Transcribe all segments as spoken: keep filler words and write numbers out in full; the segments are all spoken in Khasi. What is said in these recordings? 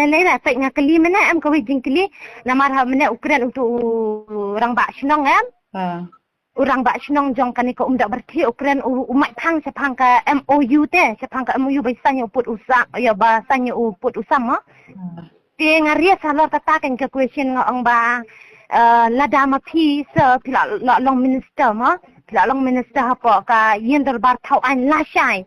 Nalei la peit nga kylli mynne em kawei jingkylli. Namar ha mynne u kren utu u rangbah shnong em. Ah. U rangbah shnong jong kane ka Umdakbarthi u kren u, u mait phang shaphang ka M O U te, shaphang ka M O U ba san ïa u pud u sam, ïa ba san ïa u pud u sam mo. Te nga raise halor kata ka question nga ong ba, eh, lada ma phi sa phi la, la long minister mo, phi la long minister hapoh ka ïing dorbar thaw aiñ lashai.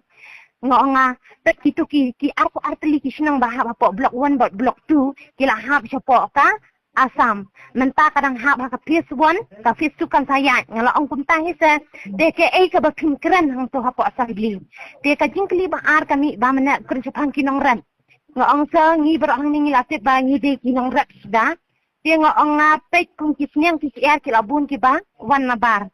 Nga ong nga, peit kitu ki, ki arphew artylli ki shnong ba hap hapoh block one bad block two, ki la hap shapoh ka Assam. Mynta ka dang hap ha ka phase one, ka phase two kan sa ïaid. Nga la ong kumta hi se. Te kaei kaba phim kren hangto hapoh assembly? Te ka jingkylli ba ar ka mih ba mynne kren shaphang ki nongrep. Nga ong sa ngi baroh hangne ngi la tip ba ngi dei ki nongrep suda. Te nga ong nga peit kum ki sniang ki syiar ki la bun kiba wan nabar.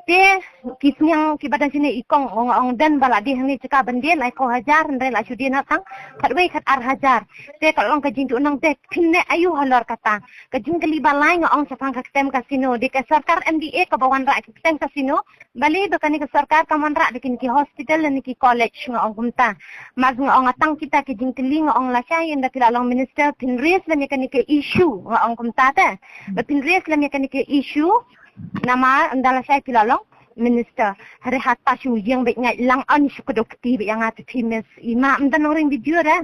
Te ki sniang kiba dang shane i kong, nga ong don ba la die hangne jaka ban die laiphew hajar, hynrei la shu die na tang khatwei khatar hajar. Te ka long ka jingduhnong te phin leh aïu halor kata? Ka jingkylli ba lai nga ong shaphang ka ktem casino, dei ka sorkar M D A kaba wanrah ka ktem casino. Balei ba kane ka sorkar kam wanrah da kine ki hospital lane ki college, nga ong kumta. Mas nga ong nga tang kita ki jingkylli, nga ong lashai ynda phi la long minister phin raise lem ïa kane ka issue, nga ong kumta te. Ba phin raise lem ïa kane ka issue, namar ynda lashai phi la long minister. Hynrei hata shu ïeng beit ngait lang, ani shu kdew kti beit ïa nga te phi miss. I ma ym don nongring video re.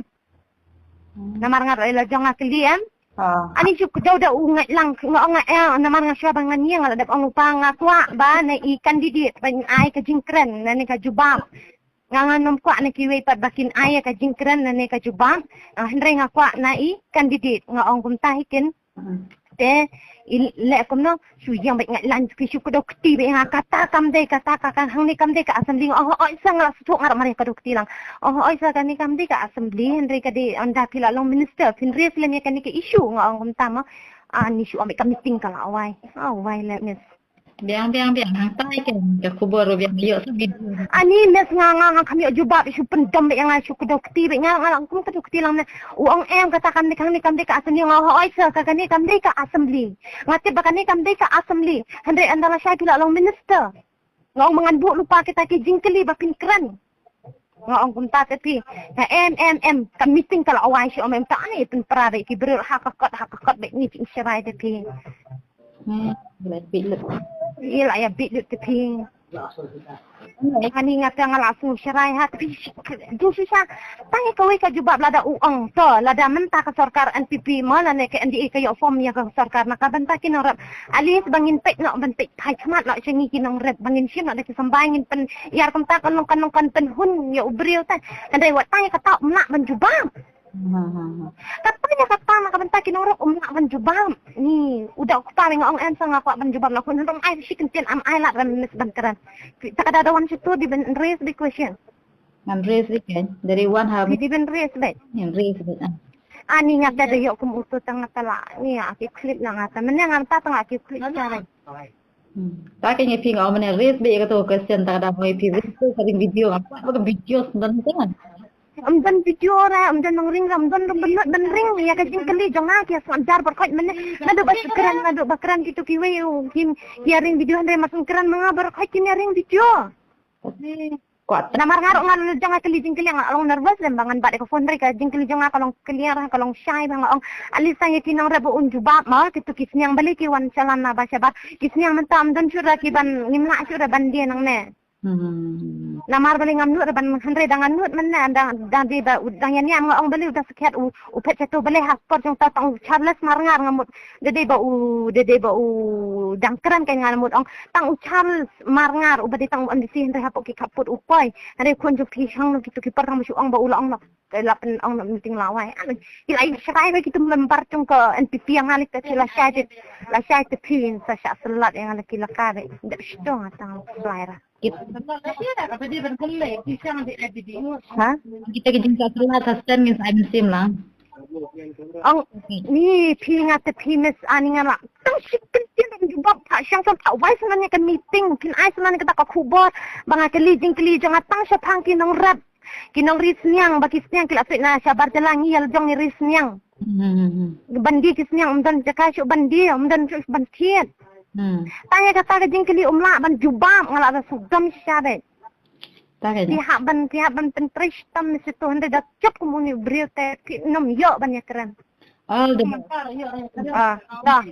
Namar nga ruh la jong nga kylli em. Ah. Ani shu kdew da u ngait lang, nga ong nga, eh, namar nga shu ba nga ïeng, nga la dep ong lypa nga kwah ba na i candidate ban ai ka jingkren, na ne ka jubab. Nga, ngam kwah na kiwei pat ba kin ai ka jingkren, na ne ka jubab. Ah, hynrei nga kwah na i candidate, nga ong kumta hi kin. Te i leh kumno, shu ïeng beit ngait lang, phi shu kdew kti beit ïa nga, kata kam dei, kata ka, ka hangne kam dei ka assembly, nga ong hooid sa, nga la sngewthuh, nga ruh mar ïa kdew kti lang. Ong hooid sa, kane kam dei ka assembly, hynrei ka dei ynda phi la long minister phin raise lem ïa kane ka issue, nga ong kumta mo. Ani shu ong beit ka meeting ka la wai. Ah, wai leh miss. Biang biang biang hangtai kan ka khubor ruh biang ïoh sa video. Ani miss nga, nga, nga kham ïoh jubab, shu pyndom beit ïa nga, shu kdew kti beit nga, nga la ong kum kdew kti lang ne. U ong em kata kam dei ka hangne kam dei ka assembly, nga ong hooid sa, ka kane kam dei ka assembly. Nga tip ba kane kam dei ka assembly. Hynrei ynda lashai phi la long minister. Nga ong ma ngan buh lypa kita ki jingkylli ba phin kren. Nga ong kumta te phi. Nga em em em, ka meeting ka la wai, shu ong em ta ani pynpra beit ki briew ha ka kot, ha ka kot beit ngi jingsharai te phi. Hmm, la bit lut. Ïa la ïa bit lut te phi. Ani nga te nga la sngew sharai ha te phi. Jingshisha. Tang ïa kawei ka jubab lada u ong to, lada mynta ka sorkar N P P mo lane ka N D A ka ïoh form ïa ka sorkar na ka bynta ki nongrep. At least ba ngin peit noh, ban peit phai khmat noh sha ngi ki nongrep, ba ngin shim noh da ki symbai, ngin pyn ïar kumta kan long kan long kan pynhun ïa u briew te. Hynrei wat tang ïa kata um lah ban jubab. Kata ïa kata na ka bynta ki nongrep um lah ban jubab. Ni u da u kpa nga ong em sa nga kwah ban jubab na khun hynrei um ai shi kyntien, am ai lad ban miss ban kren. Ta ka da da wan shi tu dei ban raise the question. Ngan raise beit kan. Dari wan ha. Dei ban raise beit. Ngan raise beit. Ah. Ani nga ta da ïoh kum utu tang nga ta la. Ni ïa ki clip na nga ta. Mynne nga ta tang ïa ki clip ta. Hmm. Ta ka ngi phi nga ong mynne raise beit ka to question ta da hoi phi raise beit ka ring video nga. Ba ka video sendang kan. Ym don video ra, ym don nongring ra, ym don ruh ban lut ban ring ïa ka jingkylli jong nga ki sngap jar baroh khoit mynne. Naduh ba kren, naduh ba kren kitu kiwei u kim ïa ring video hynrei ma sngap kren ma nga baroh khoit kim ïa ring video. Namar nga ruh nga la jong nga kylli jingkylli nga long nervous lem ba ngan bat ïa ka phone hynrei ka jingkylli jong nga ka long clear, ka long shai ba nga ong. At least tang ïa ki nongrep ba un jubab ma kitu ki sniang balei ki wan shalan na ba shabar. Ki sniang mynta ym don shuh ra ki ban ngim lah shuh ra ban die nangne. Namar balei ngam nud ra ban hynrei dang nud mynne dang dang dei ba dang ïa niam nga ong balei u da sakhiat u u phet shato balei ha por jong ta tang u Charles Marngar nga mut da dei ba u da dei ba u dang kren kan nga mut ong tang u Charles Marngar u ba dei tang u M D C hynrei hapoh ki khappud u poi hynrei khun jong phi shang no kitu ki por tang ba shu ong ba u la ong no. Ka la pyn ong na meeting lawai. Ki la ïa sharai ba kitu member jong ka N P P ïa nga lei ka ki la shai te la shai te phi sa sha selat ïa nga lei ki la ka dei dep shtong tang lai ra. Ha? Kita ki jingkha selat ha sten ngin sa ai mynsiem lang. Ong ni phi nga te phi miss ani nga la tang shi kyntien jubab ta shang sa ta wai sa ne ka meeting phin ai sa ne ka ta ka khubor ba nga kylli jingkylli jong nga tang shaphang ki nongrep. Ki nongri sniang ba ki sniang ki la peit na shabar jylla ngi ïa la jong ngi ri sniang. Ban die ki sniang ym don jaka shuh ban die ym don shuh ban thied. Hmm. Tang ïa kata ka jingkylli um lah ban jubab, nga la da sngewdom shisha de. Ta ka phi hap ban, phi hap ban pyntrei shitom ne shitu, hynrei da jop kum une u briew te phi nym ïoh ban ïakren. Ah, da. Ah, da.